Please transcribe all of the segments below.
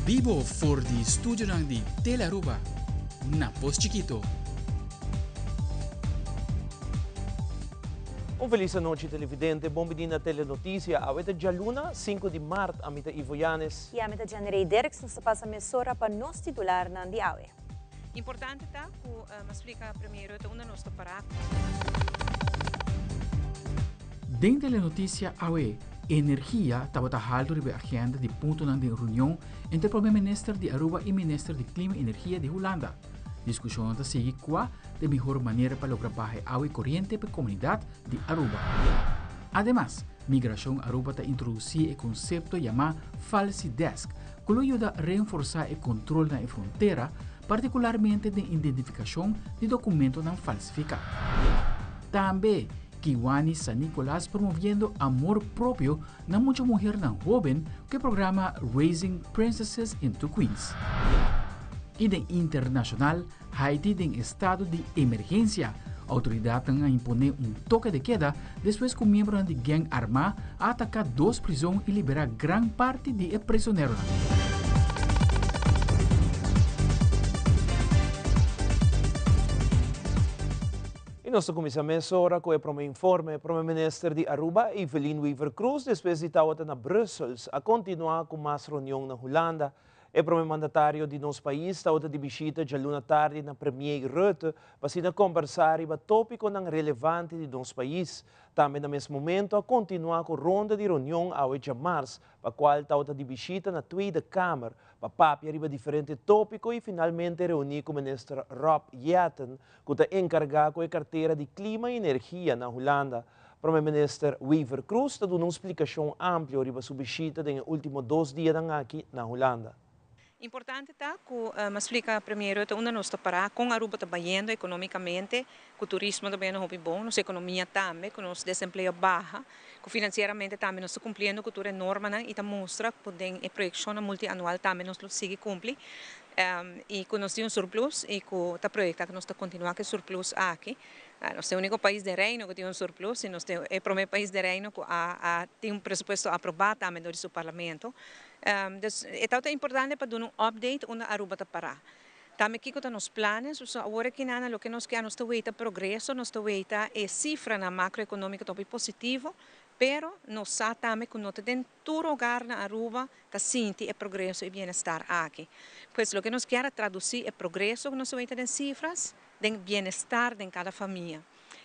Bibo for di studionan di Telearuba na Pos Chikito. Un felis anochi televidente, bon bini na Telenoticia. Awe ta djaluna, 5 di maart, ami ta Ivo Yanes. I ami ta Janrey Dirks, nos ta pasa mesora pa nos titularnan di awe. Importante ta cu a splica Premier Rutte unda nos ta para. Den Telenoticia awe, energia tabata halto riba e agenda di puntonan den reunion entre Prome Minister di Aruba y Minister di Clima y Energia di Hulanda. Discusionnan ta sigui cua ta e mihor manera pa logra baha e awa y coriente pa e comunidad di Aruba. Ademas, Migracion Aruba ta introduci e concepto yama Falsi Desk cu lo yuda reenforsa e control na e frontera, particularmente den identificacion di documentonan falsifica. Tambe, Kiwani San Nicolas promoviendo amor propio na mucha muhernan hoben cu e programa Raising Princesses into Queens. Y den internacional, Haiti den estado di emergencia. Autoridadnan a impone un toke de keda despues cu miembronan di gang arma a ataca dos prizon y libera gran parti di e prisoneronan. Y nos ta cuminsa mesora cu e prome informe. Prome Minister di Aruba, Evelyn Wever-Croes, despues di tawata na Brussels, a continua cu mas reunion na Hulanda. E prome mandatario di nos pais tawata di bishita djaluna tardi na Premier Rutte pa asina kombersá riba tópikonan relevante di nos pais. Tambe na mes momento a kontinuá ku ronda di reunion awe djamars pa kual tawata di bishita na Tweede Kamer pa papia riba diferente tópiko i finalmente reuní ku Minister Rob Jetten ku ta enkargá ku e kartera di Klima i Energia na Hulanda. Prome Minister Wever Croes ta duna un splikashon amplio riba su bishita den e ultimo dos dianan aki na Hulanda. Importante ta ku a splika Premier Rutte unda nos ta pará, kon Aruba ta bayendo economicamente, ku turismo ta bayendo hopi bon, nos economia tambe, ku nos desempleo baha, ku financieramente tambe nos ta cumpliendo ku tur e normanan i ta mustra ku den e proyeccionnan multianual tambe nos lo sigui cumpli i ku nos tin un surplus i ku ta proyecta ku nos ta continua ku e surplus aki. Nos ta e úniko pais den Reino ku tin un surplus i nos ta e promé pais den Reino ku a tin un presupuesto aprobá tambe dor di su parlamento. Dus e tabata importante pa duna un update unda Aruba ta pará. Tambe kiko ta nos planes, pasobra awor aki nan na loke nos ke nos ta weita progreso, nos ta weita e sifranan makroekonómiko ta hopi positivo, pero nos sa tambe ku no ta den tur hogar na Aruba ta sinti e progreso i bienestar aki. Pues loke nos kier a tradusí e progreso ku nos ta weita den sifras, den bienestar den kada famia.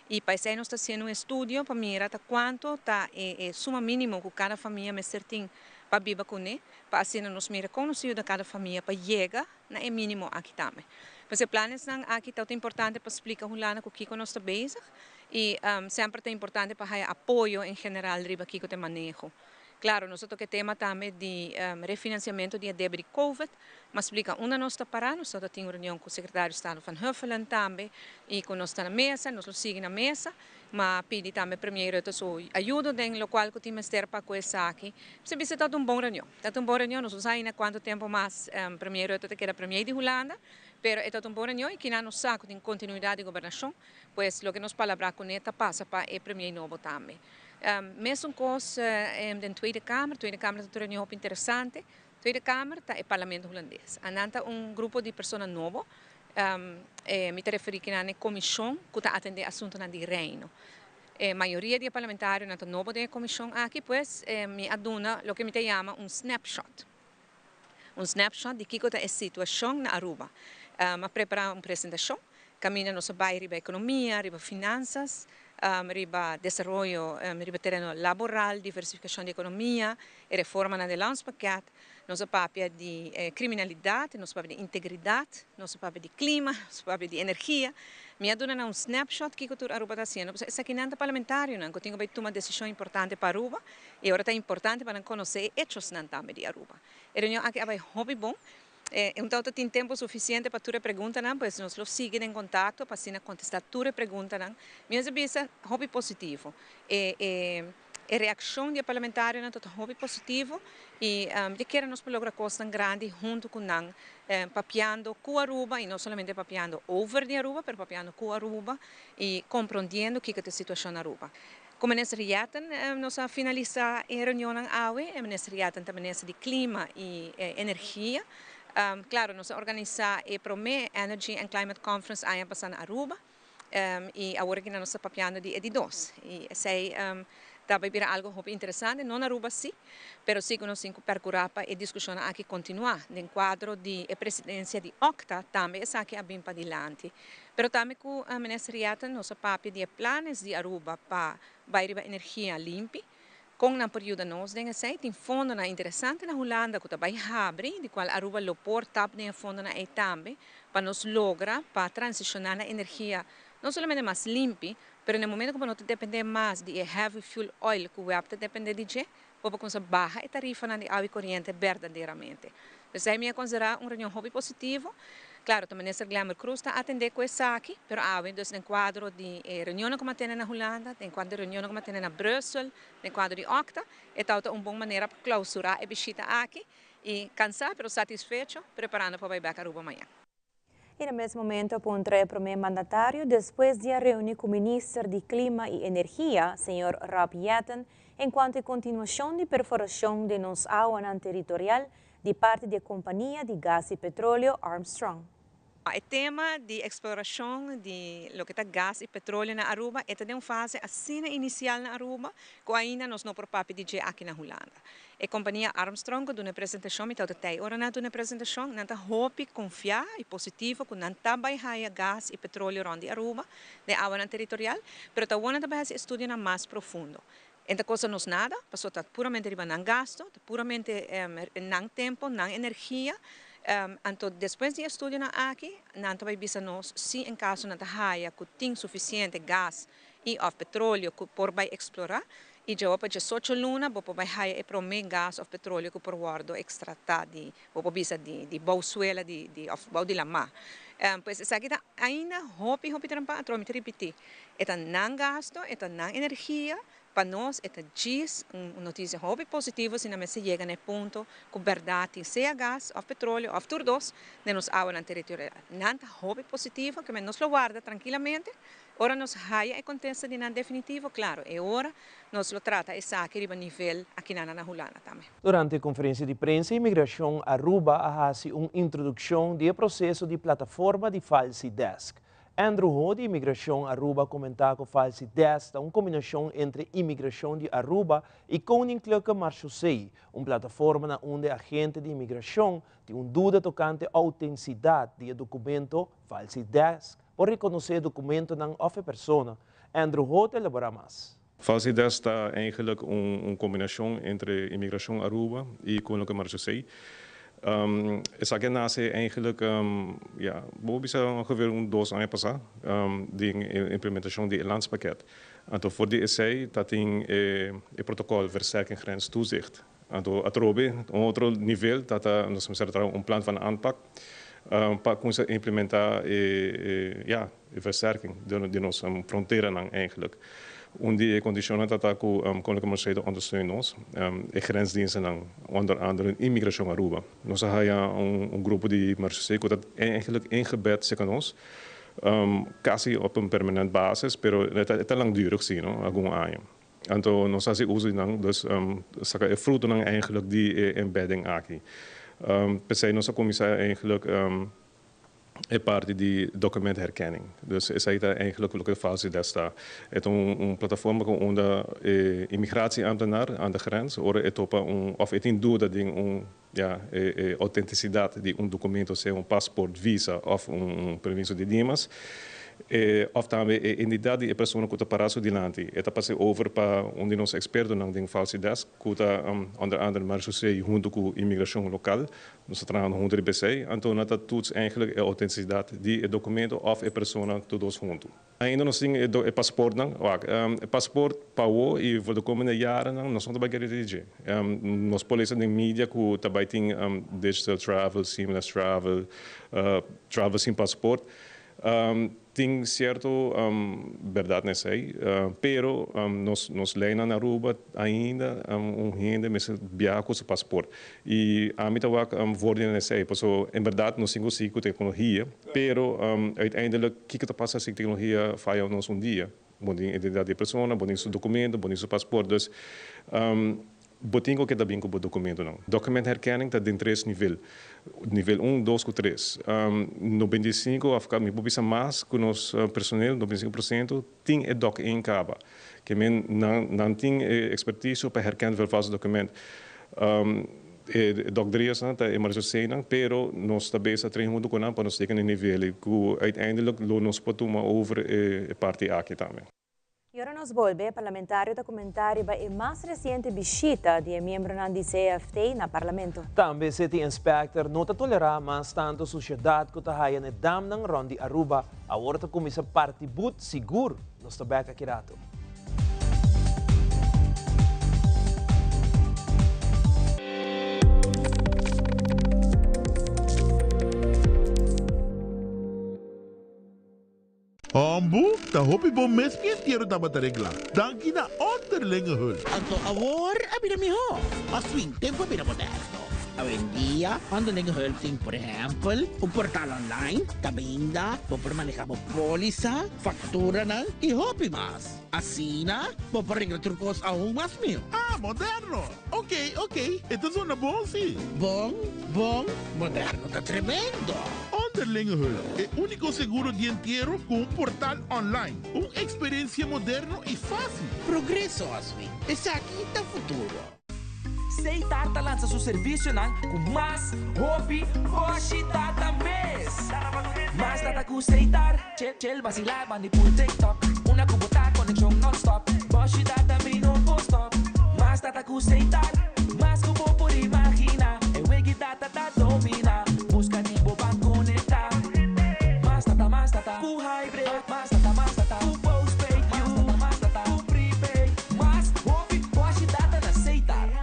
I pa esei nos ta hasiendo un estudio pa mira ta kuantu ta e suma mínimo ku kada famia mester tin pa biba kuné, pa asina nos mira kon nos ta yuda kada famia pa yega na e mínimo aki tambe. Pues e planesnan aki ta importante pa splika Hulanda ku kiko nos ta bezig i semper ta importante pa haya apoyo en general riba kiko ta e maneho. Claro, nos a toca e tema tambe di refinanciamento di e debe di Covid, ma splica unda nos ta para. Nos ta tin un reunion cu Secretario di Estado Van Huffelen tambe y cu nos ta na mesa, nos lo sigui na mesa, ma pidi tambe Premier Rutte su ayudo den locual cu tin mester pa cu esaki. Mester bisa ta un bon reunion, ta un bon reunion, nos no sa ainda cuanto tempo mas Premier Rutte ta keda Premier di Hulanda, pero e ta un bon reunion y kina nos sa cu tin continuidad di gobernacion, pues loke nos palabra cune ta pasa pa e Premier nobo tambe. Mesun kos den Tweede Kamer. Tweede Kamer ta un reunion hopi interesante. Tweede Kamer ta e parlamento hulandes. Anan ta un grupo di persona nobo. Mi ta referí kinan e komishon ku ta atendé asuntunan di Reino. E mayoria di e parlamentarionan ta nobo den e komishon aki, pues mi a duna loke mi ta yama un snapshot. Un snapshot di kiko ta e situashon na Aruba. A prepará un presentashon kaminda nos a bai riba ekonomia, riba finansas, riba desaroyo riba tereno laboral, diversifikashon di ekonomia, e reformanan di landspakket. Nos a papia di kriminalidat, nos a papia di integridat, nos a papia di klima, nos a papia di energia. Mi a duna nan un snapshot kiko tur Aruba ta hasiendo, pasobra esakinan ta parlamentarionan ku tin ku bai tuma desishon importante pa Aruba. I ora ta importante pa nan konosé e echosnan tambe di Aruba. E reunion aki a bai hopi bon. E un tawata tin tempu sufisiente pa tur e preguntanan, pues nos lo sigui den kontakto pa asina kontestá tur e preguntanan. Mi mester bisa hopi positivo. E e e reakshon di e parlamentarionan ta hopi positivo i mi ta kere nos por logra kosnan grandi huntu ku nan, papiando ku Aruba i no solamente papiando over di Aruba, pero papiando ku Aruba i komprondiendo kiko ta e situashon na Aruba. Ku Minister Jetten nos a finalisá e reunionnan awe. E Minister Jetten ta Minister di Klima i Energia. Klaro, nos a organisá e promé Energy and Climate Conference aña pasá na Aruba i awor aki nos ta papiando di e di dos. I esei ta bai bira algu hopi interesante, no na Aruba sí, pero sí ku nos tin ku perkurá pa e diskushonnan aki kontinuá. Den kuadro di e presidensia di OCTA tambe esaki a bin padilanti. Pero tambe ku Minister Jetten nos a papia di e planes di Aruba pa bai riba energia limpi, kon nan por yuda nos den esei. Tin fondonan interesante na Hulanda ku ta bai habri, di kual Aruba lo por tap den e fondonan ei tambe pa nos logra pa transishoná na energia no solamente mas limpi, pero na e momento ku bo no ta dependé mas di e heavy fuel oil ku web ta dependé di dje, bo por kumsa baha e tarifanan di awa i koriente berdaderamente. P'esei mi a konsiderá un reunion hopi positivo. Klaro, ta Minister Glenbert Croes ta atendé ku esaki, pero awe dus den kuadro di e reunionnan ku mi a tene na Hulanda, den kuadro di reunionnan ku mi a tene na Brussel, den kuadro di OCTA, e tabata un bon manera pa klausurá e bishita aki i kansá pero satisfecho, preparando pa bai bèk Aruba mañan. I na mes momento a puntra e prome mandatario despues di a reuni cu Minister di Clima y Energia, señor Rob Jetten, encuanto e continuacion di perforacion den nos awanan territorial di parti di e compania di gas y petroleo Armstrong. E tema di exploracion di loke ta gas y petroleo na Aruba e ta den un fase asina inicial na Aruba cu ainda nos no por papia di dje aki na Hulanda. E kompania Armstrong ku duna e presentashon, mi ta ota tei ora nan a duna e presentashon, nan ta hopi konfiá i positivo ku nan ta bai haya gas i petroleo rònt di Aruba den awanan teritorial, pero ta awor nan ta bai hasi estudionan mas profundo. E ta kosta nos nada, pasobra ta puramente riba nan gasto, ta puramente nan tempo, nan energia. Anto despues di e estudionan aki, nan ta bai bisa nos si en kaso nan ta haya ku tin sufisiente gas i òf petroleo ku por bai eksplorá. I djawa pa diesocho luna bo por bai haya e promé gas òf petroleo ku por wòrdu ekstratá di, bo por bisa di, di bou suela di, di òf bou di lamá. Pues esaki ta ainda hopi, hopi trampá, atrobe mi ta ripití, e ta nan gasto, e ta nan energia, pa nos e ta djis un notisia hopi positivo si nan mester yega na e punto ku bèrdat tin sea gas òf petroleo òf tur dos den nos awanan teritorial. Nan ta hopi positivo, ke men nos lo warda trankilamente. Ora nos haya e kontesta di nan definitivo, klaro, e ora nos lo trata esaki riba nivel akinan na Hulanda tambe. Durante e konferensia di prensa Imigrashon Aruba a hasi un introdukshon di e proseso di plataforma di Falsi Desk. Andrew Ho di Imigrashon Aruba a komentá ku Falsi Desk ta un kombinashon entre Imigrashon di Aruba i Koninklijke Marchaussee, un plataforma na unda e agente di imigrashon tin un duda tokante outensidat di e dokumento Falsi Desk. Por rekonosé e dokumentonan òf e persona. Andrew Ho ta elaborá mas. Falsides ta eigenlijk un kombinashon entre Imigrashon Aruba i Koninklijke Marechaussee. Esaki a nase eigenlijk, ja, bo por bisa ongeveer un dos aña pasá den e implementashon di e landspakket. Anto for di esei ta tin e protokòl Versterking Grenstoezicht. Anto atrobe un otro nivel ta ta nos mester traha un plan van aanpak pa cuminsa implementa e ya e versterking di nos fronteranan eigenlijk. Un di e condicionnan ta ta cu Koninklijke Marseille ta ondersteun nos, e grensdienstennan, onder andere Immigracion Aruba. Nos a haya un grupo di Marseille cu ta eigenlijk ingebed cerca nos, casi op un permanent basis, pero e ta langdurig si no, algun aña. Anto nos hasi uso di nan, dus saka e frutonan eigenlijk di e embedding aki. P'esei nos a kuminsá eigenlijk e parti di documentherkenning. Dus esei ta eigenlijk loke Falsidesk ta. E ta un plataforma ku unda e immigratieambtenaar aan de grens ora e topa un òf e tin duda den un ja e outentisidat di un documento, sea un paspoort, visa òf un permiso di dimas, E òf tambe e identidat di e persona ku ta pará su dilanti. E ta pas'é over pa un di nos ekspertonan den Falsidesk, ku ta onder andere Marechaussee huntu ku Imigrashon lokal. Nos ta trahando huntu riba esei. Anto nan ta toets eigenlijk e outentisidat di e dokumento òf e persona tur dos huntu. Ainda nos tin e pasportnan. Wak, e pasport pa awo i for de komende jarennan nos no ta bai kere di dje. Nos por lesa den media ku ta bai tin digital travel, seamless travel, travel sin pasport. Tin cierto berdad na esey, pero nos leynan na Aruba ainda un hende mester biaha cu su paspoort. Y ami ta wak voordeel na esey, pasobra en berdad nos tin cu sigui cu tecnologia, pero uiteindelijk kico ta pasa si tecnologia faya nos un dia? Bo tin identidad di e persona, bo tin su documento, bo tin su paspoort, dus bo tin cu keda bin cu bo documentonan. Documentherkenning ta den tres nivel, nivel un, dos cu tres. 95 of mi por bisa mas cu nos personeel, 95%, tin e doc één caba. Ke men nan tin e experticio pa herken vervalst document. E doc driesnan ta e marechausseenan, pero nos ta bezig train hunto cu nan pa nos yega na e nivel ei cu uiteindelijk lo nos por tuma over e parti aki tambe. Y ora nos bolbe, e parlamentario ta comenta riba e mas reciente bishita di e miembronan di CFT na Parlamento. Tambe City Inspector no ta tolera mas tanto suciedad cu ta haya n'e damnan rond di Aruba. Awor ta cuminsa parti boet sigur. Nos ta bek aki rato. Hombu, ta hopi bon mes mi entiero tabata reglá. Danki na Onderlinge Hulp. Anto awor a bira mihó. Aswin tempu a bira moderno. Awendia Onderlinge Hulp tin por ehèmpel un portal online kaminda bo por manehá bo pólisa, fakturanan i hopi mas. Asina bo por regla tur kos aun mas mihó. Ah, moderno! Ok, ok, e ta zona bon si. Bon, bon, moderno ta tremendo! Onderlinge Hulp, e úniko seguro di entiero ku un portal online. Un eksperensia moderno i fásil. Progreso, Oswin. Esaki ta futuro. Seitar ta lansa su servisionan ku mas hopi boshi data mes. Mas data ku Seitar, chel chel basilá bandi pul TikTok. Una ku bo ta konekshon nònstòp, boshi data mi no por stòp. Mas data ku Seitar, mas ku bo por imaginá. E wegi data ta dominá, buska di bo ban konektá. Mas data, mas data ku hybrid, mas data, mas data ku postpaid, mas data, mas data ku prepaid. Mas hopi boshi data na Seitar.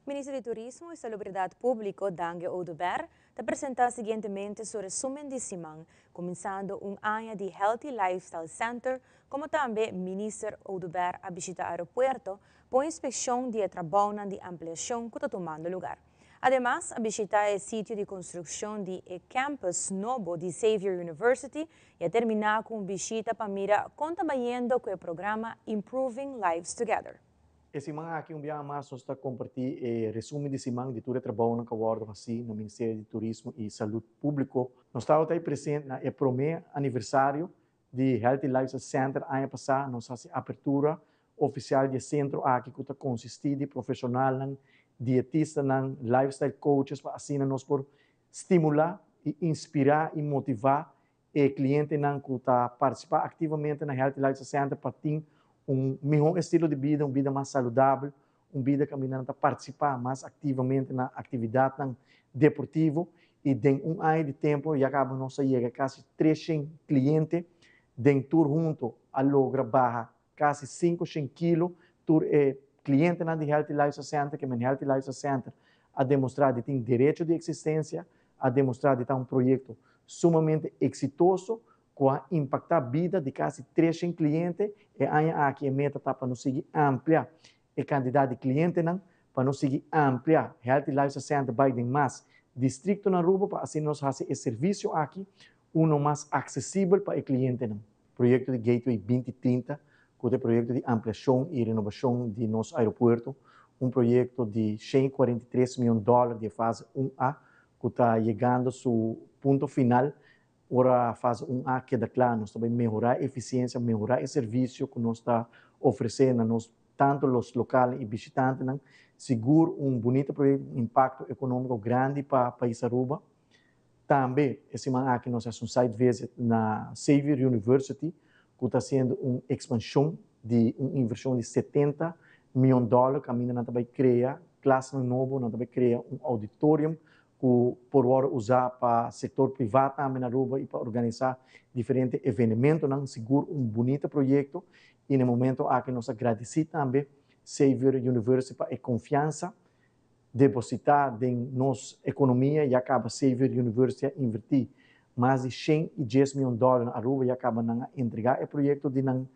Minister di Turismo y Salubridad Publico, Dangui Oduber, ta presenta siguientemente su resumen di siman, cuminsando un aña di Healthy Lifestyle Center, como tambe Minister Oduber a bishita aeropuerto pa un inspeccion di e trabounan di ampliacion cu ta tumando lugar. Ademas, a bishita e sitio di construccion di e campus nobo di Xavier University y a termina cu un bishita pa mira con ta bayendo cu e programa Improving Lives Together. E siman aki un biaha mas nos ta kompartí e resumen di siman di tur e trabounan ku a wòrdu hasí na Ministerio di Turismo i Salud Públiko. Nos tabata ei presente na e promé aniversario di Healthy Lifestyle Center aña pasá. Nos hasi apertura ofisial di e sentro aki ku ta konsistí di profeshonalnan, dietistanan, lifestyle coaches pa asina nos por stimulá i inspirá i motivá E klientenan ku ta partisipá aktivamente na Healthy Lifestyle Center pa tin un mihó estilo di bida, un bida mas saludabel, un bida kaminda nan ta partisipá mas aktivamente na aktividatnan deportivo i den un aña di tempu ya kaba nos a yega kasi 300 kliente den tur huntu a logra baha kasi 500 kilo. Tur e klientenan di Healthy Lifestyle Center ke men Healthy Lifestyle Center a demostrá di tin derecho di eksistensia, a demostrá di ta un proyekto sumamente eksitoso ku a impaktá bida di kasi 300 kliente. E aña aki e meta ta pa nos sigui amplia e kantidat di klientenan, pa nos sigui amplia Healthy Lifestyle Center bai den mas distrikto na Aruba pa asina nos hasi e servisio aki uno mas aksesibel pa e klientenan. Proyekto di Gateway 2030 ku ta e proyekto di ampliashon i renobashon di nos aeropuerto, un proyekto di 143 mion dòler di e fase un A ku ta yegando su punto final. Ora fase un A keda kla nos ta bai mehorá e efisiensia, mehorá e servisio ku nos ta ofresé na nos tantu los lokalnan i bishitantenan. Sigur un bunita proyekto, un impakto ekonómiko grandi pa pais Aruba. Tambe e siman aki nos hasi un site visit na Xavier University ku ta hasiendo un ekspanshon di un invershon di 70 mion dòler kaminda nan ta bai krea klasnan nobo, nan ta bai krea un auditorium ku por wòrdu usá pa sektor privá tambe na Aruba i pa organisá diferente evenementonan. Sigur un bunita proyekto i na e momento aki nos a gradisí tambe Xavier University pa e konfiansa. depositá den nos ekonomia, ya kaba Xavier University a invertí mas di 110 mion dòler na Aruba, ya kaba nan a entregá e proyekto di nan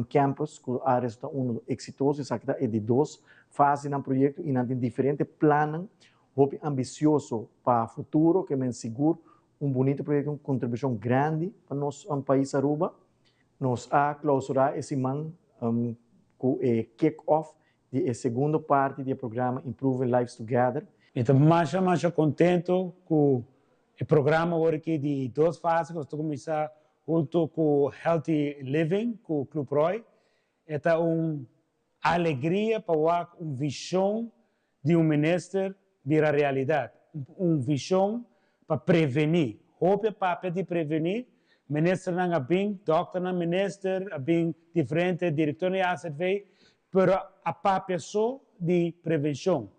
campus ku a resultá unu eksitoso. Esaki ta e di dos fase di nan proyekto i nan tin diferente plannan hopi ambisioso pa futuro, ke men sigur un bunito proyekto, un kontribushon grandi pa nos pais Aruba. Nos a klausurá e siman ku e kick-off di e segundo parti di e programa Improving Lives Together. Mi ta masha masha contento cu e programa awor aki di dos fase cu nos ta cuminsa hunto cu Healthy Living cu Club Roy. E ta un alegria pa wak un vision di un minister bira realidad. Un vision pa preveni. Hopi a papia di preveni, ministernan a bin, dokternan minister, a bin diferente directornan di AZV, pero a papia so di prevencion.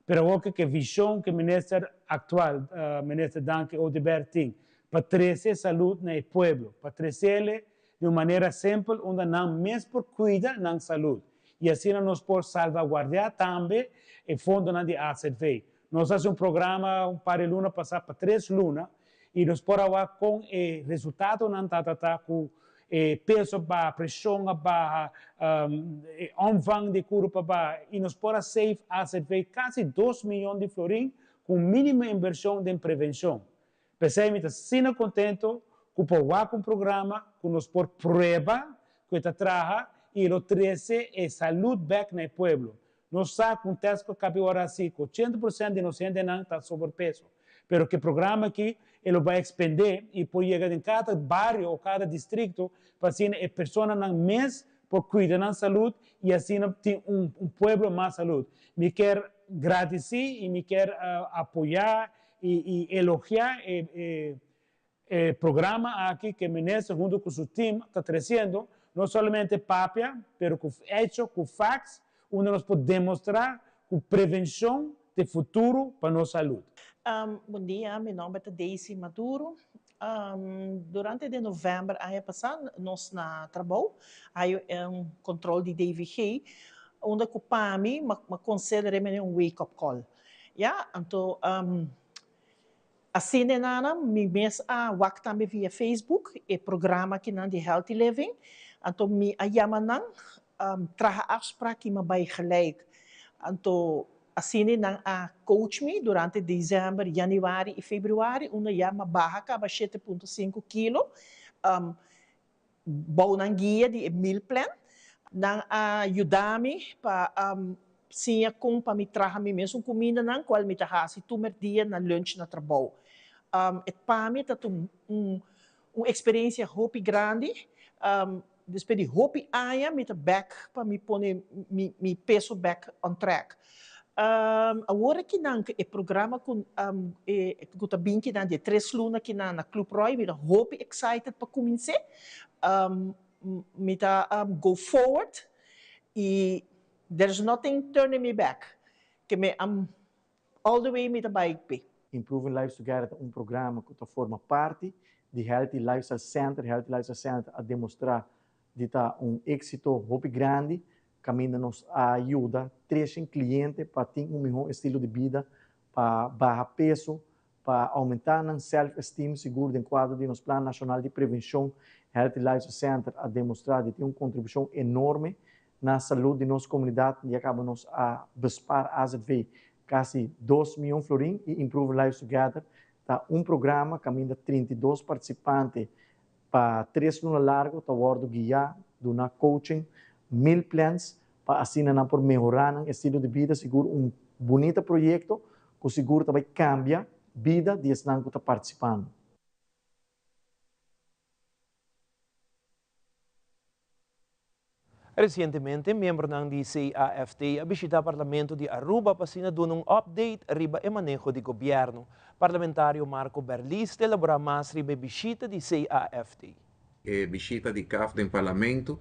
Pero awor cu e vision cu e minister actual, minister Dangui Oduber tin pa trece salud na e pueblo, pa trecele di un manera simpel unda nan mes por cuida nan salud y asina nos por salvaguardia tambe e fondonan di AZV. Nos haci un programa un par di luna pasa pa tres luna y nos por a wak con e resultadonan ta ta ta cu e peso a baha, presion a baha, e omvang di curpa a baha y nos por a save AZV casi dos miyon di florin cu un minimo inversion den prevencion. P'esei mi ta asina contento cu por wak un programa cu nos por prueba cu e ta traha y lo trece e salud bek na e pueblo. Nos sa cu un test cu a cabi ora haci cu 80% di nos hendenan ta sobrepeso. Pero cu e programa aki e lo bay expende y por yega den cada bario o cada districto pa asina e personanan mes por cuida nan salud y asina tin un pueblo mas salud. Mi kier gradici y mi kier apoya y elogia e E programa aki cu e minister hunto cu su team ta treciendo, no solamente papia, pero cu hecho, cu facts, unda nos por demostra cu prevencion ta e futuro pa nos salud. Bon dia, mi nomber ta Daisy Maduro. Durante di november aña pasa nos na trabou hay un control di DVG unda cu pa mi m'a considera mene un wake up call. Ya, anto Asina nana mi mes a wak tambe via Facebook e programa kinan di Healthy Living, anto mi a yama nan traha afspraak i mi a bai gelijk. Anto asina nan a coach mi durante december, januari i februari unda ya mi a baha kaba 7.5 kilo Bou nan guia di e meal plan, nan a yuda mi pa siña kon pa mi traha mi mesun kumindanan kual mi ta hasi tur merdia na lunch na trabou. E pa mi ta un un eksperensia hopi grandi. Despues di hopi aña mi ta bek pa mi pone mi mi peso bek on track. Awor akinan ku e programa ku ku ta bin kinan di e tres luna kinan na Club Roy mi ta hopi excited pa kumins'é. Mi ta go forward i there's nothing turning me back. Ke mi am all the way mi ta bai p'e. Improving Lives Together ta un programa ku ta forma parti di Healthy Lifestyle Center. Healthy Lifestyle Center a demostrá di ta un éksito hopi grandi Kaminda nos a yuda treshen kliente pa tin un mihó estilo di bida, pa baha peso, pa oumentá nan self-esteem sigur den kuadro di nos Plan Nashonal di Prevenshon, Healthy Lifestyle Center a demostrá di tin un kontribushon enorme na salud di nos komunidat ya kaba nos a bespaar azv kasi 2 mion florin i Improving Lives Together ta un programa kaminda 32 partisipante Pa tres luna largo ta wòrdu guiá, duna coaching, meal plans pa asina nan por mehorá nan estilo di bida. Sigur un bunita proyekto ku sigur ta bai kambia bida di esnan ku ta partisipando. Resientemente miembronan di CAFT a bishita Parlamento di Aruba pa asina duna un update riba e maneho di gobierno. Parlamentario Marco Berlis ta elabora mas riba e bishita di CAFT. E bishita di CAFT den Parlamento,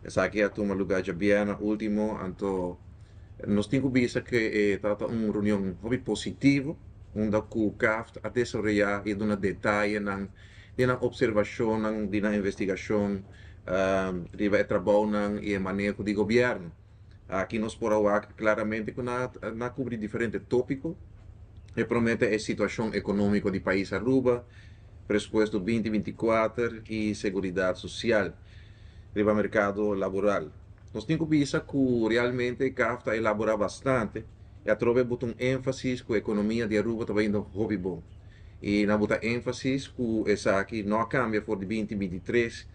esaki a tuma lugar djabièrnè ultimo, anto nos tin ku bisa ku e tabata un reunion hopi positivo, unda ku CAFT a desaroyá i a duna detayenan di nan observashonnan, di nan investigashon riba e trabounan i e maneho di gobièrnu. Aki nos por a wak claramente cu nan a cubri diferente topico. E prome ta e situacion economico di pais Aruba, presupuesto 2024 y seguridad social riba mercado laboral. Nos tin cu bisa cu realmente CAF ta elabora bastante y atrobe buta un enfasis cu economia di Aruba ta bayendo hopi bon. Y nan buta enfasis cu esaki no a cambia for di 2023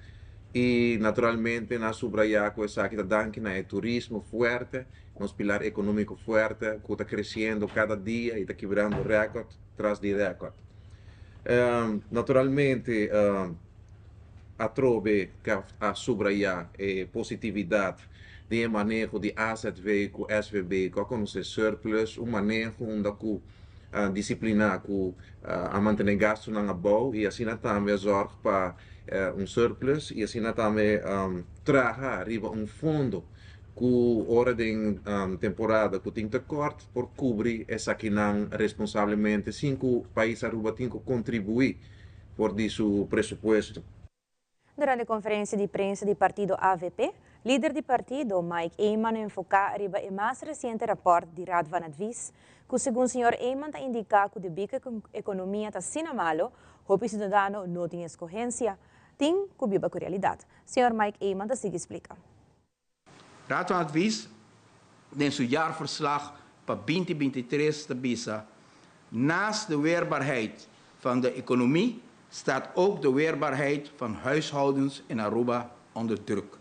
y naturalmente nan a subraya cu esaki ta danki na e turismo fuerte, nos pilar economico fuerte cu ta creciendo cada dia y ta kibrando record tras di record. Naturalmente atrobe CAF a subraya e positividad den e maneho di AZV cu SVB cu a conoce surplus, un maneho unda cu disciplina cu a mantene gastonan abou y asina tambe a zorg pa un surplus y asina tambe traha riba un fondo cu ora den temporada cu tin tekort por cubri esakinan responsablemente sin cu pais Aruba tin cu contribui for di su presupuesto. Durante conferencia di prensa di partido AVP, lider di partido Mike Eman a enfoca riba e mas reciente rapport di Raad van Advies, cu segun señor Eman ta indica cu debi cu economia ta asina malo, hopi ciudadano no tin escogencia, tin cu biba cu realidad. Señor Mike Eman ta sigui splica. Raad van Advies den su jaarverslag pa 2023 ta bisa: Naast de weerbaarheid van de economie staat ook de weerbaarheid van huishoudens in Aruba onder druk.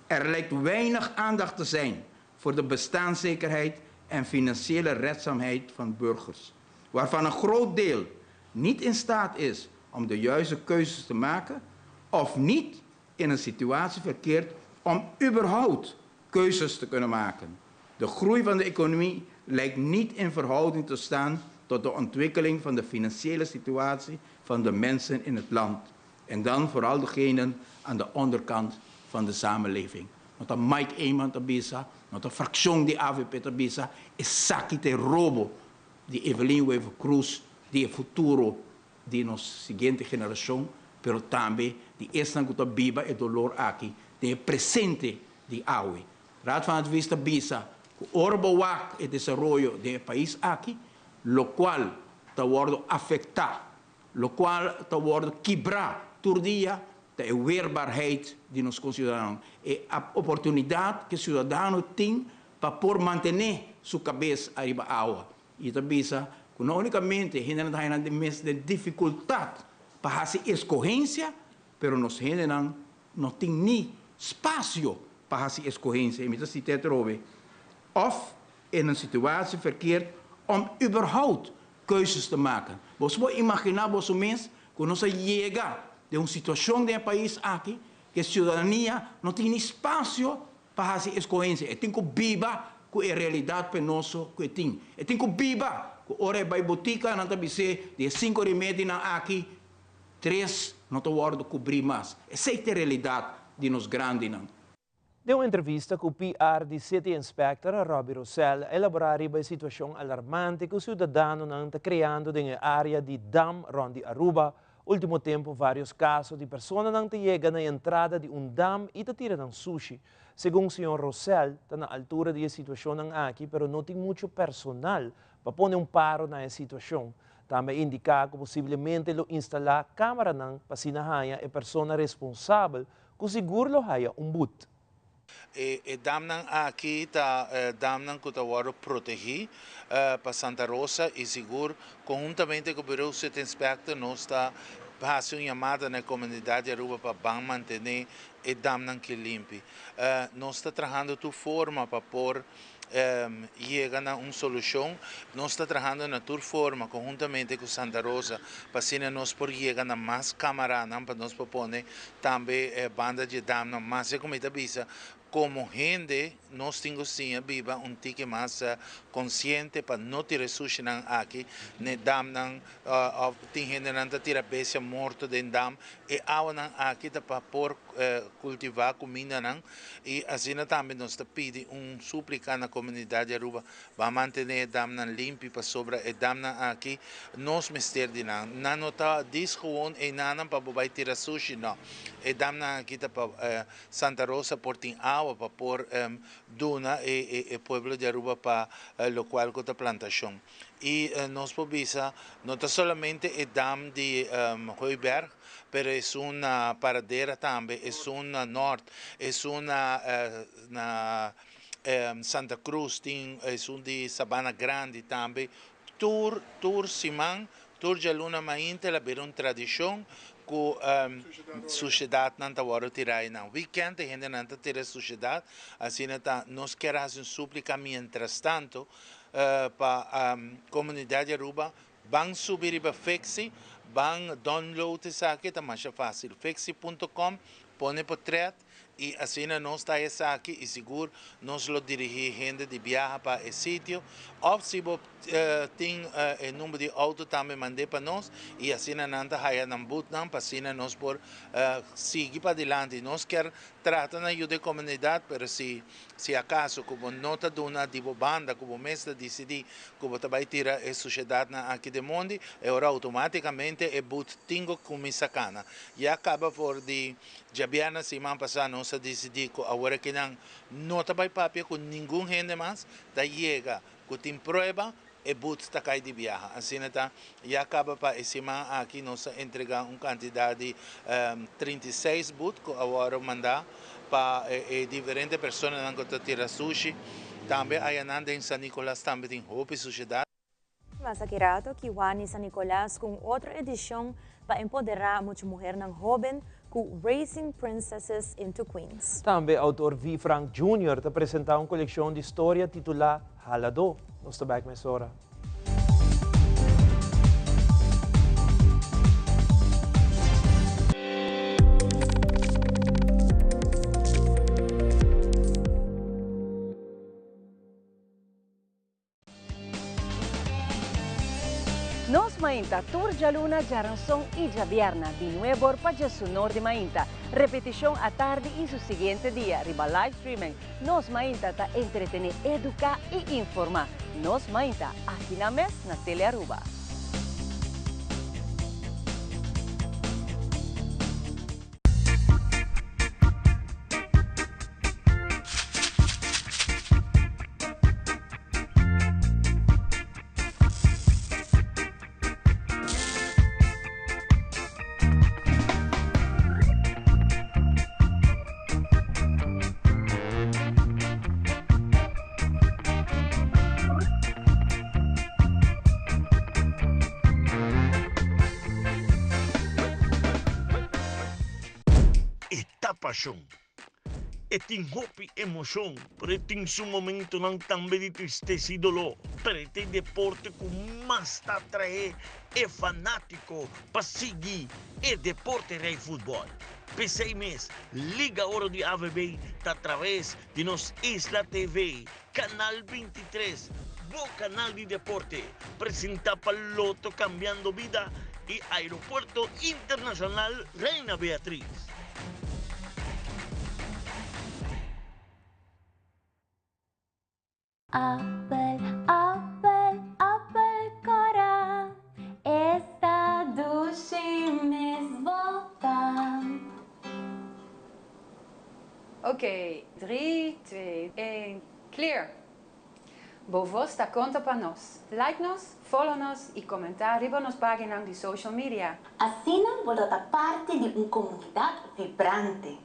Er lijkt weinig aandacht te zijn voor de bestaanszekerheid en financiële redzaamheid van burgers, waarvan een groot deel niet in staat is om de juiste keuzes te maken of niet in een situatie verkeert om überhaupt keuzes te kunnen maken. De groei van de economie lijkt niet in verhouding te staan tot de ontwikkeling van de financiële situatie van de mensen in het land. En dan vooral degenen aan de onderkant van de samenleving. No ta Mike Eman ta bisa, no ta fraccion di avp ta bisa, esaki ta e robo di Evelyn Wever-Croes di e futuro di nos siguiente generacion, pero tambe di esnan cu ta biba e dolor aki den e presente di awe. Raad van Advies ta bisa cu ora bo wak e desaroyo den e pais aki, locual ta wordo afecta, locual ta wordo kibra tur dia, ta e weerbaarheid di nos conciudadanonan, e oportunidad cu e ciudadano tin pa por mantene su cabes ariba awa. I ta bisa ku no únikamente hendenan ta haña nan mes den difikultat pa hasi eskohensia, pero nos hendenan no tin ni spasio pa hasi eskohensia, i mi ta sita atrobe, òf in een situatie verkeert om überhaupt keuzes te maken. Boso por imaginá boso mes ku nos a yega den un situashon den e pais aki ku e siudadania no tin ni spasio Pa hasi eskohensia e tin ku biba ku e realidat penoso ku e tin. E tin ku biba ku ora e bai botika nan ta bis'é di e sinku remedinan aki tres no ta wòrdu kubrí mas. Esei ta e realidat di nos grandinan. Den un entrevista ku PR di City Inspector, Robbie Rosell a elaborá riba e situashon alarmante ku siudadanonan ta kreando den e área di dam rònt di Aruba. Ultimo tempu varios kaso di personanan ta yega na e entrada di un dam i ta tira nan sushi. Segun señor Rosell ta na altura di e situashonnan aki pero no tin muchu personal pa pone un paro na e situashon. Tambe a indiká ku posiblemente lo instalá kameranan pa asina haña e persona responsabel ku sigur lo haya un but. E damnan aki ta damnan ku ta wòrdu protegí pa Santa Rosa i sigur konhuntamente ku Bureau City Inspector nos ta hasi un yamada na e komunidat di Aruba pa ban mantené e damnan ki limpi. Nos ta trahando tur forma pa por yega na un solushon. Nos ta trahando na tur forma konhuntamente ku Santa Rosa pa asina nos por yega na mas kamaranan pa nos por pone tambe banda dje damnan. Mas e ku mi ta bisa, komo hende nos tin ku siña biba un tiki mas konsiente pa no tira e sushinan aki n'e damnan òf tin hendenan ta tira bestia morto den dam. E awanan aki ta pa por kultivá kumindanan i asina tambe nos ta pidi un súplika na komunidat di Aruba pa mantené e damnan limpi pasobra e damnan aki nos mester di nan. Nan no ta dis gewoon einanan pa bo bai tira sushi, no. E damnan aki ta pa Santa Rosa por tin awa. awa pa por duna e pueblo di Aruba pa locual cu ta plantacion. Y nos por bisa no ta solamente e dam di Hooiberg, pero esun na Paradera tambe, esun na Noord, esun na na Santa Cruz, tin esun di Sabana Grandi tambe. Tur tur siman, tur djaluna mainta el a bira un tradicion cu sushedadnan ta wordo tira einan. Weekend e hendenan ta tira sushedad, asina ta nos kier haci un suplica mientrastanto pa comunidad di Aruba ban subi riba Fixi, ban download esaki, ta masha facil, fixi punto com, pone potret Y asina nos ta esaki y sigur nos lo dirigi hende di biaha pa e sitio. Of si bo tin e number di auto tambe mand'e pa nos y asina nan ta haya nan boetnan pa asina nos por sigui padilanti. Nos kier trata na yuda e comunidad pero si si acaso cu bo no ta duna di bo banda cu bo mes ta dicidi cu bo ta bay tira e sushedadnan aki den mondi e ora automaticamente e boet tin cu cuminsa cana. Ya caba for di Djabièrnè siman pasá nos a disidí ku awor akinan no ta bai papia ku ningun hende mas, ta yega ku tin prueba, e but ta kai di biaha. Asina ta, ya kaba pa e siman aki nos a entregá un kantidat di 36 but ku a wòrdu mandá pa e diferente personanan ku ta tira sushi. Tambe ayanan den San Nicolas tambe tin hopi sushedat. Mas aki rato Kiwani San Nicolas cu un otro edicion pa empodera mucha muhernan hoben cu Raising Princesses into Queens. Tambe autor V. Frank Junior ta presenta un coleccion di storia titula Haladó. Nos ta bek mesora. Nos Mainta tur djaluna, djaranson i djabierna di nuebor pa djesunor di mainta. Repetishon atardi i su siguiente dia riba live streaming. Nos Mainta ta entretene, eduka i informa. Nos Mainta, aki na mes na Telearuba. E ta pashon. E tin hopi emoshon, pero e tin su momentonan tambe di tristesa i doló. Pero e ta e deporte ku mas ta atraé e fanátiko pa sigui e deporte rei futbòl. P'esei mes, Liga Oro di AVB ta atraves di nos Isla TV, Canal 23, bo canal di deporte, presenta pa Lotto Cambiando Bida y Aeropuerto Internacional Reina Beatriz. Appel, appel, appel cora, esta dushi mes bota. Ok, drie, twee, een, clear! Bo voz ta conta pa nos. Like nos, follow nos y comenta riba nos paginan di social media. Asina bo lo ta parti di un comunidad vibrante.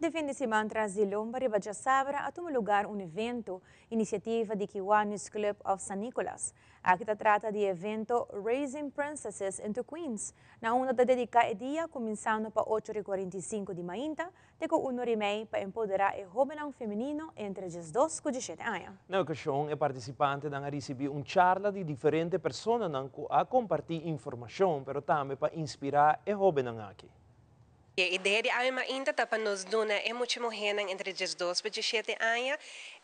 De fin di siman tras di lomba riba djasabra a tuma lugar un evento, iniciativa di Kiwanis Club of San Nicolas. Aki ta trata di e evento Raising Princesses into Queens, na unda ta dedica e dia cuminsando pa ocho ora y cuarenta y cinco di mainta te cu un ora y mei pa empodera e hobennan femenino entre diesdos cu diesshete aña. Na e ocasion e participantenan a ricibi un charla di diferente personanan cu a comparti informacion pero tambe pa inspira e hobennan aki. E idea di Awe Mainta ta pa nos duna e mucha muhénan entre 12 pa 17 aña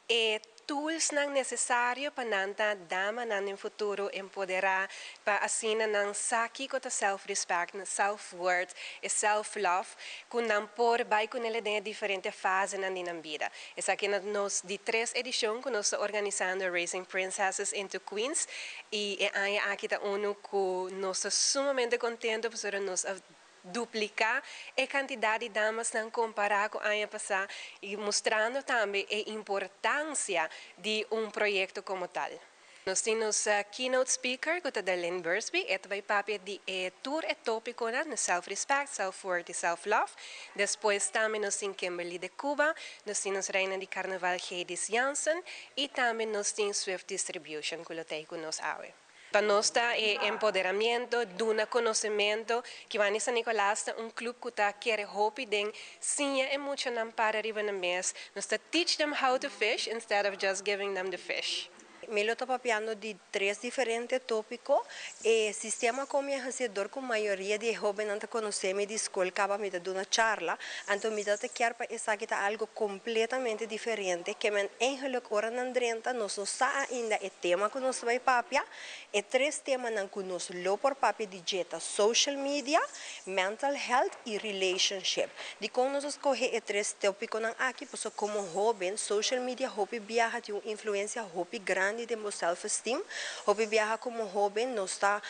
E toolsnan necesario pa nan ta damanan den futuro empodera, pa asina nan sa kico ta self-respect, self-worth y self-love, cu nan por bay cu ne den diferente fasenan di nan bida. Esaki ta nos di tres edicion cu nos ta organisando Raising Princesses into Queens y e aña aki ta uno cu nos ta sumamente contento pasobra nos a duplica e cantidad di damasnan compara cu aña pasa y mustrando tambe e importancia di un proyecto como tal. Nos tin keynote speaker, cu ta Darlene Bursby, e ta bay papia di e tur e topiconan, self-respect, self-worth y self-love. Despues tambe nos tin Kimberly de Cuba, nos tin Reina di Carnaval Heidis Jansen y tambe nos tin Swift Distribution, cu lo tin cu nos awe. Pa nos ta e empoderamiento, duna conocimento, Kiwanis San Nicolas ta un club cu ta kere hopi den siña e muchanan para riba nan mes. Nos ta teach them how to fish instead of just giving them the fish. Mi lo ta papiando di tres diferente topico. E sistema cu mi hacedor cu mayoria di hobennan ta conoce mi di scol caba mi ta duna charla. Anto mi ta kier pa esaki ta algo completamente diferente kiermen eigenlijk ora nan drenta nos no sa ainda e tema cu nos bay papia. E tres temanan cu nos lo por papia di dje ta social media, mental health y relationship. Di con nos a scoge e tres topiconan aki, pasobra como hoben, social media hopi biaha tin un influencia hopi grandi den bo self-esteem. Hopi biaha como hoben, nos ta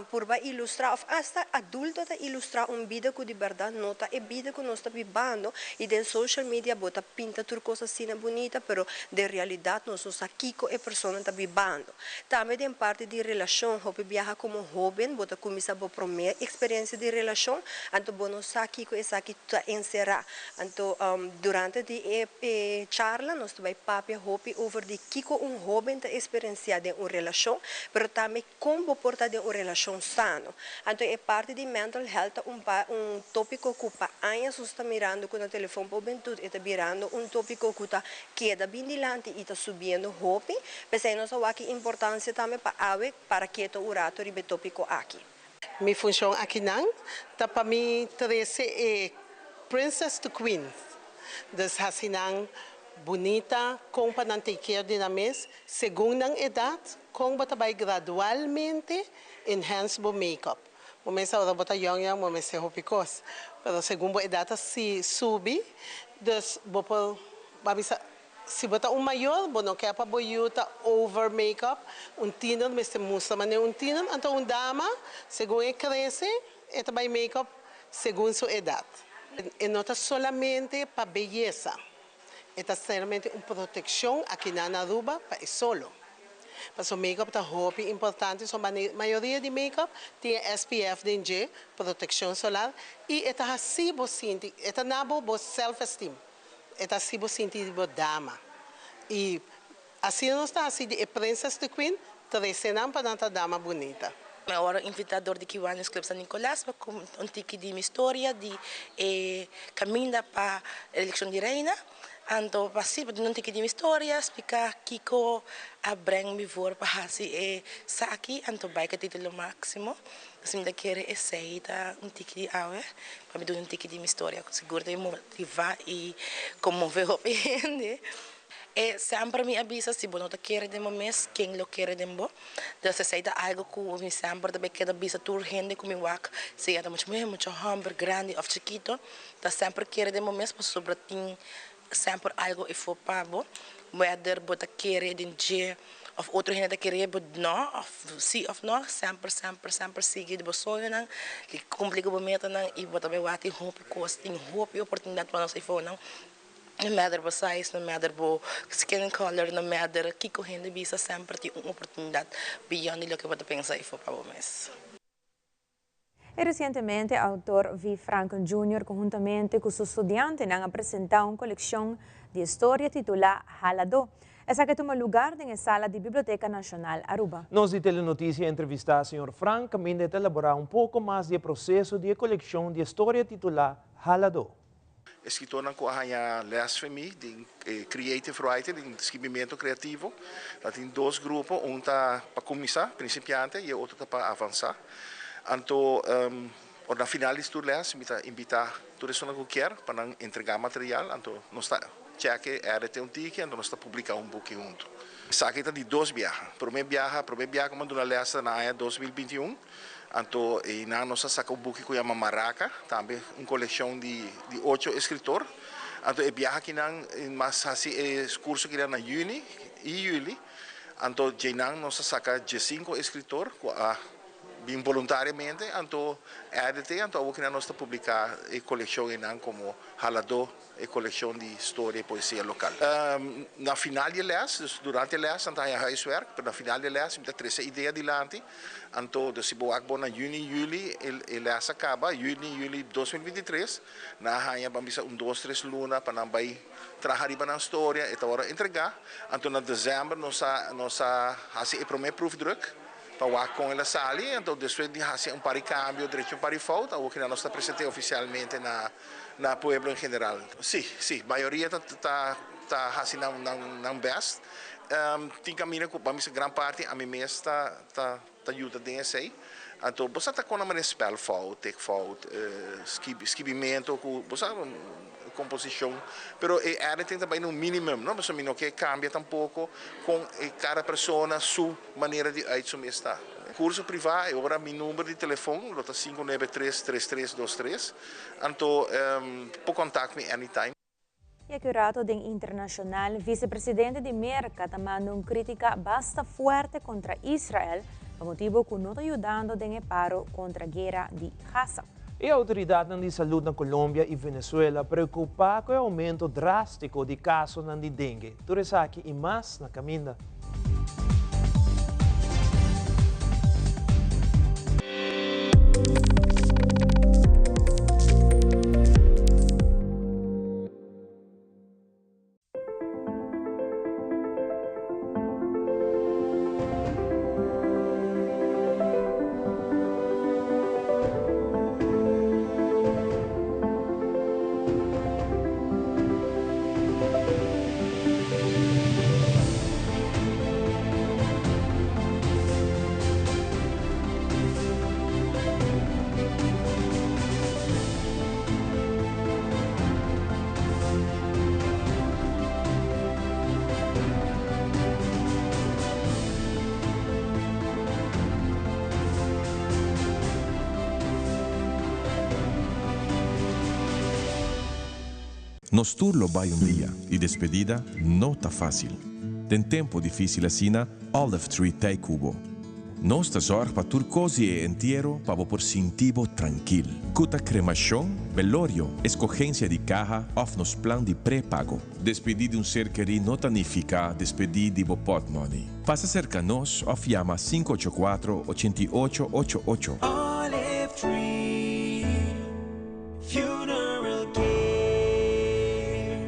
purba ilustra, of hasta adulto ta ilustra un bida cu di berdad no ta e bida cu nos ta bibando y den social media bo ta pinta tur cos asina bunita, pero den realidad nos no sa kico e persona ta bibando. Tambe den parti di relacion, hopi biaha como hoben, bo ta cuminsa bo prome experiencia di relacion, anto bo no sa kico esaki ta encera. Anto durante di e charla nos ta bay papia hopi over di kico un hoben ta experiencia den un relacion, pero tambe con bo por ta den un relacion sano. Anto e parti di mental health un topico cu pa aña nos ta mirando cu na Telefon pa Hubentud e ta birando un topico cu ta keda bin dilanti y ta subiendo hopi, pesey nos a wak importancia tambe pa awe para keto un rato riba e topico aki. Mi funcion akinan ta pa mi trece e Princess to Queen. Dus haci nan bunita, con pa nan take care di nan mes, segun nan edad, con bo ta bay gradualmente enhance bo make-up. Bo mes ora bo ta young young, bo mester hopi cos. Pero segun bo edad si subi, dus bo por bisa si bo ta un mayor, bo no kier pa bo yiu ta over make-up, un tiener mester mustra manera un tiener, anto un dama, segun e crece, e ta bay make-up segun su edad. E no ta solamente pa beyesa, e ta solamente un proteccion aki na Aruba pa e solo. Paso make-up ta hopi importante, so mayoria di make-up tin SPF den dje, proteccion solar, y e ta haci bo sinti, e ta duna bo self-esteem. E ta haci bo sinti bo dama. Y asina nos ta haci e Princess to Queen, trece nan pa nan ta dama bunita. Mi a wordo invita door di Kiwanis Club San Nicolas pa un tiki di mi historia di caminda pa eleccion di reina. Anto pa si, pa un tiki di mi historia, explica kico a breng mi voor pa hasi esaki, anto bay cu e titulo maximo. Asina mi ta kere esey ta un tiki di awe, pa mi duna un tiki di mi historia. Sigur ta motiva y conmove hopi hende. E semper mi a bisa, si bo no ta kere den bo mes, ken lo kere den bo? Dus esey ta algo cu mi semper ta keda bisa tur hende cu mi wak, sea ta mucho muher, mucho homber, grandi of chikito, ta semper kere den bo mes, pasobra tin semper algo efo pa bo, whether bo ta kere den dje of otro hende ta kere bo no, of si of no, semper, semper, semper sigui bo soñonan, cumpli cu bo metanan y bo ta bay wak tin hopi cos, tin hopi oportunidad pa nos efonan. No matter bo size, no matter bo skin color, no matter kico hende bisa, semper tin un oportunidad beyond di loke bo ta pensa efo pa bo mes. Y recientemente, autor V. Franken Jr. conhuntamente cu su studiantenan a presenta un coleccion di historia titula Halado. Esaki a tuma luga den sala di Biblioteca Nacional Aruba. Nos di Telenoticia a entrevista señor Frank, caminda ta elabora un poco mas di e proceso di coleccion di historia titula Halado. Escritornan cu a haya les for mi di creative writing, di skirbimento creativo. La tin dos grupo, un ta pa cuminsa, principiante, y otro ta pa avansa. Anto, na final di tur les, mi ta invita tur persona cu kier pa entrega material, anto nos ta check e, edit un tiki, anto nos ta publiká un buki huntu. Esaki ta di dos biaha. Promé biaha, promé biaha ku mi a duna lès ta na aña 2021, anto einan nos a saka un buki ku yama Maraca, tambe un kolekshon di di ocho eskritor. Anto e biaha akinan mas hasi e kurso akinan na yüni i yüli, anto djeinan nos a saka diesinku eskritor ku a bin boluntariamente, anto edit'é, anto awor kinan nos ta publiká e kolekshon einan komo Haladó. E kolekshon di storia i poesia lokal. Na final di e lès, dus durante e lès nan ta haña huiswerk, pero na final di e lès mi ta trese idea dilanti. Anto, dus si bo wak bo na yüni, yüli e lès a kaba, yüni, yüli 2023, nan a haña ban bisa un dos, tres luna pa nan bai traha riba nan storia, e ta wòrdu entregá. Anto na desèmber nos a nos a hasi e promé proefdruk pa wak kon el a sali. Anto despues di hasi un par di kambio, drecha un par di fout, awor kinan nos ta present'é ofisialmente na. Na pueblo en general. Sí, sí, mayoria ta ta ta hasi nan nan nan best. Tin kaminda ku pa mi gran parti ami mes ta ta ta yuda den esei. Anto bo sa ta kon a manera spelfout, tikfout, skibi skibimento ku bo sa komposishon. Pero e editing ta bai na un minimum no, pasobra mi no ke kambia tampoko kon e kada persona su manera di uit su mes ta. Kurso privá, e ora mi number di telefon lo ta 593 3323. Anto por contact mi anytime. Y aki un rato den internacional, vicepresidente di Merca ta manda un critica basta fuerte contra Israel pa motibo cu no ta yudando den e paro contra guera di Gaza. E autoridadnan di salud na Colombia y Venezuela preocupa cu e aumento drastico di casonan di dengue. Tur esaki y mas na caminda. Nos tur lo bai un dia y despedida no ta facil. Den tempo dificil asina, Olive Tree t'ey cu bo. Nos ta zorg pa tur cos di e entiero pa bo por sinti bo trankil. Cu ta cremacion, belorio, escogencia di caha of nos plan di prepago. Despedi di un ser keri no ta nifica despedi di bo potmoney. Pasa cerca nos of yama sinku ocho kuatro, ochenta i ocho, ocho ocho. Olive Tree Funeral Care.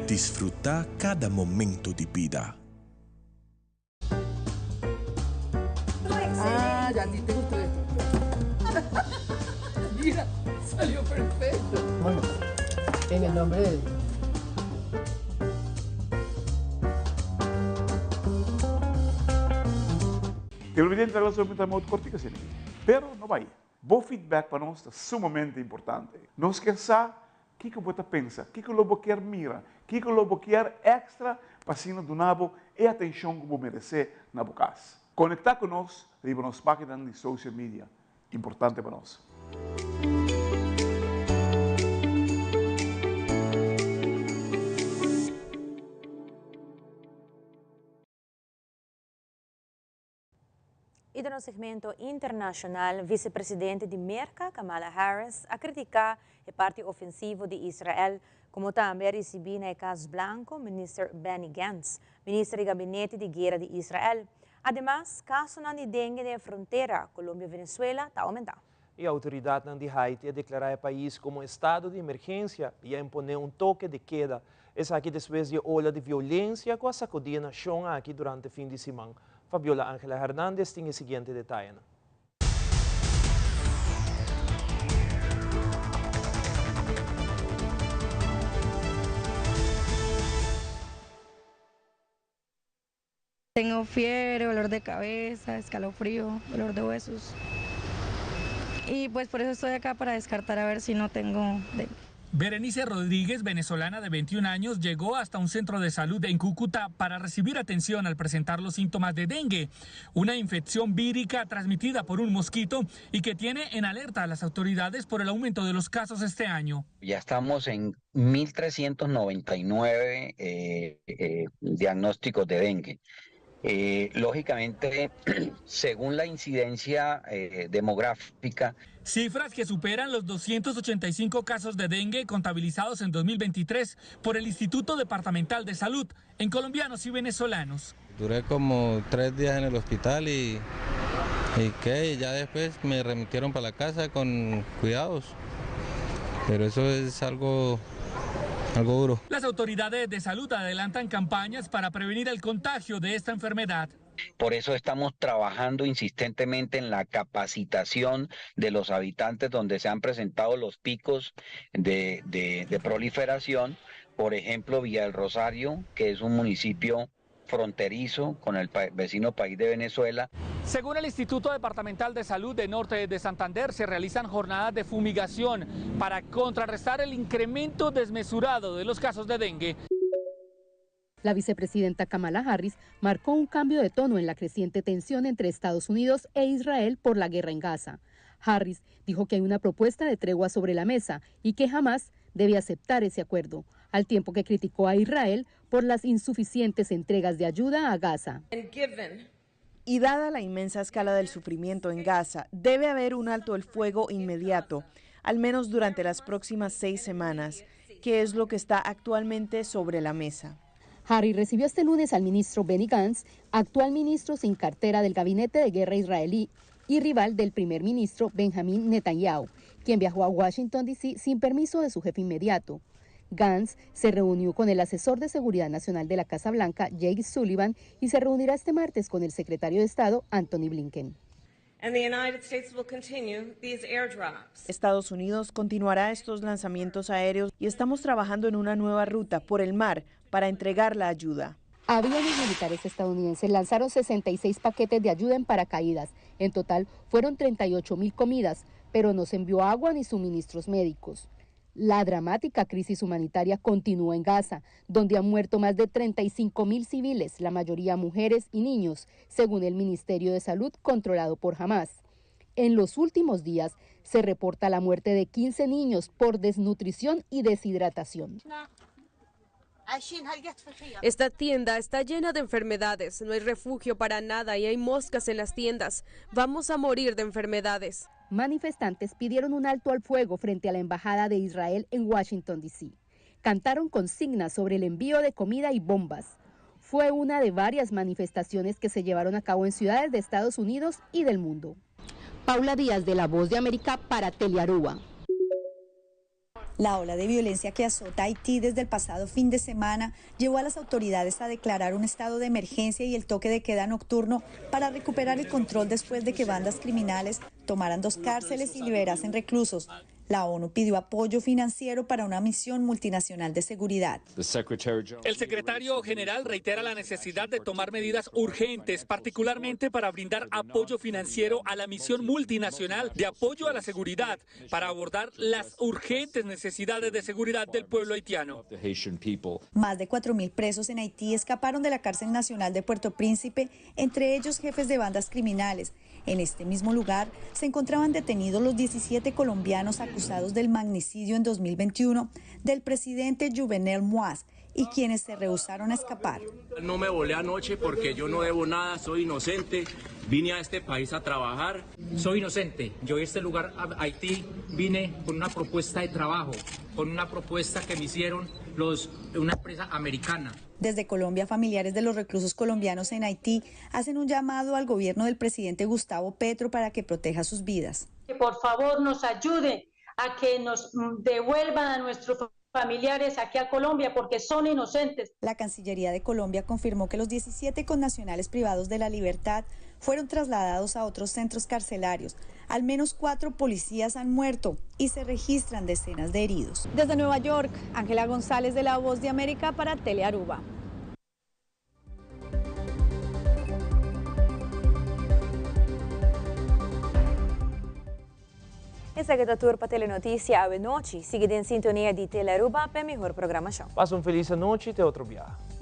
Disfruta cada momento di bida. Ah, ya a ti te gustó esto. Mira, salió perfecto. Bueno, en el nombre de Dios. Televidente ta laso mi ta cortico asina. Pero no bai. Bo feedback pa nos ta sumamente importante. Nos kier sa kiko bo ta pensa, kiko lo bo kier mira, kiko lo bo kier extra pa asina duna bo e atencion cu bo merece na bo cas. Conecta cu nos riba nos paginanan di social media. Importante pa nos. Y den nos segmento internacional, vicepresidente di Merca, Kamala Harris, a critica e parti ofensivo di Israel, como tambe a ricibi na e Cas Blanco minister Benny Gantz, minister di gabinete di guera di Israel. Ademas, casonan di dengue den e frontera Colombia-Venezuela ta aumenta. E autoridadnan di Haiti a declara e pais como estado di emergencia y a impone un toque de queda. Esaki despues di e ola di violencia cu a sacudi e nacion aki durante fin di siman. Fabiola Angela Hernandez tin e siguiente detayenan. Tengo fiebre, dolor de cabeza, escalofrío, dolor de huesos. Y pues por eso estoy acá para descartar a ver si no tengo dengue. Berenice Rodríguez, venezolana de 21 años, llegó hasta un centro de salud en Cúcuta para recibir atención al presentar los síntomas de dengue, una infección vírica transmitida por un mosquito y que tiene en alerta a las autoridades por el aumento de los casos este año. Ya estamos en 1.399 diagnósticos de dengue. Lógicamente, según la incidencia demográfica. Cifras que superan los 285 casos de dengue contabilizados en 2023 por el Instituto Departamental de Salud en colombianos y venezolanos. Duré como 3 días en el hospital y ya después me remitieron para la casa con cuidados, pero eso es algo duro. Las autoridades de salud adelantan campañas para prevenir el contagio de esta enfermedad. Por eso estamos trabajando insistentemente en la capacitación de los habitantes donde se han presentado los picos de proliferación. Por ejemplo, Villa del Rosario, que es un municipio fronterizo con el vecino país de Venezuela. Según el Instituto Departamental de Salud de Norte de Santander, se realizan jornadas de fumigación para contrarrestar el incremento desmesurado de los casos de dengue. La vicepresidenta Kamala Harris marcó un cambio de tono en la creciente tensión entre Estados Unidos e Israel por la guerra en Gaza. Harris dijo que hay una propuesta de tregua sobre la mesa y que Hamás debe aceptar ese acuerdo, al tiempo que criticó a Israel por las insuficientes entregas de ayuda a Gaza. Y dada la inmensa escala del sufrimiento en Gaza, debe haber un alto el fuego inmediato, al menos durante las próximas 6 semanas, que es lo que está actualmente sobre la mesa. Harris recibió este lunes al ministro Benny Gantz, actual ministro sin cartera del gabinete de guerra israelí y rival del primer ministro Benjamín Netanyahu, quien viajó a Washington, D C sin permiso de su jefe inmediato. Gantz se reunió con el asesor de Seguridad Nacional de la Casa Blanca, Jake Sullivan, y se reunirá este martes con el secretario de Estado, Antony Blinken. And the United States will continue these airdrops. Estados Unidos continuará estos lanzamientos aéreos y estamos trabajando en una nueva ruta por el mar para entregar la ayuda. Aviones militares estadounidenses lanzaron 66 paquetes de ayuda en paracaídas. En total fueron 38.000 comidas, pero no se envió agua ni suministros médicos. La dramática crisis humanitaria continúa en Gaza, donde han muerto más de 35.000 civiles, la mayoría mujeres y niños, según el Ministerio de Salud controlado por Hamás. En los últimos días se reporta la muerte de 15 niños por desnutrición y deshidratación. Esta tienda está llena de enfermedades, no hay refugio para nada y hay moscas en las tiendas. Vamos a morir de enfermedades. Manifestantes pidieron un alto al fuego frente a la Embajada de Israel en Washington, D C. Cantaron consignas sobre el envío de comida y bombas. Fue una de varias manifestaciones que se llevaron a cabo en ciudades de Estados Unidos y del mundo. Paula Díaz, de La Voz de América, para Telearuba. La ola de violencia que azota Haití desde el pasado fin de semana llevó a las autoridades a declarar un estado de emergencia y el toque de queda nocturno para recuperar el control después de que bandas criminales tomaran 2 cárceles y liberasen reclusos. La ONU pidió apoyo financiero para una misión multinacional de seguridad. El secretario general reitera la necesidad de tomar medidas urgentes, particularmente para brindar apoyo financiero a la misión multinacional de apoyo a la seguridad, para abordar las urgentes necesidades de seguridad del pueblo haitiano. Más de 4.000 presos en Haití escaparon de la cárcel nacional de Puerto Príncipe, entre ellos jefes de bandas criminales. En este mismo lugar se encontraban detenidos los 17 colombianos acusados del magnicidio en 2021 del presidente Jovenel Moïse y quienes se rehusaron a escapar. No me volé anoche porque yo no debo nada, soy inocente, vine a este país a trabajar. Soy inocente, yo a este lugar, a Haití, vine con una propuesta de trabajo, con una propuesta que me hicieron una empresa americana. Desde Colombia, familiares de los reclusos colombianos en Haití hacen un llamado al gobierno del presidente Gustavo Petro para que proteja sus vidas. Que por favor nos ayuden a que nos devuelvan a nuestros familiares aquí a Colombia porque son inocentes. La Cancillería de Colombia confirmó que los 17 connacionales privados de la libertad fueron trasladados a otros centros carcelarios. Al menos 4 policías han muerto y se registran decenas de heridos. Desde Nueva York, Ángela González de La Voz de América para Telearuba. Esaki ta tur pa Telenoticia awe nochi. Sigui den sintonia di Telearuba pa e mihor programacion. Pasa un feliz anochi te otro biaha.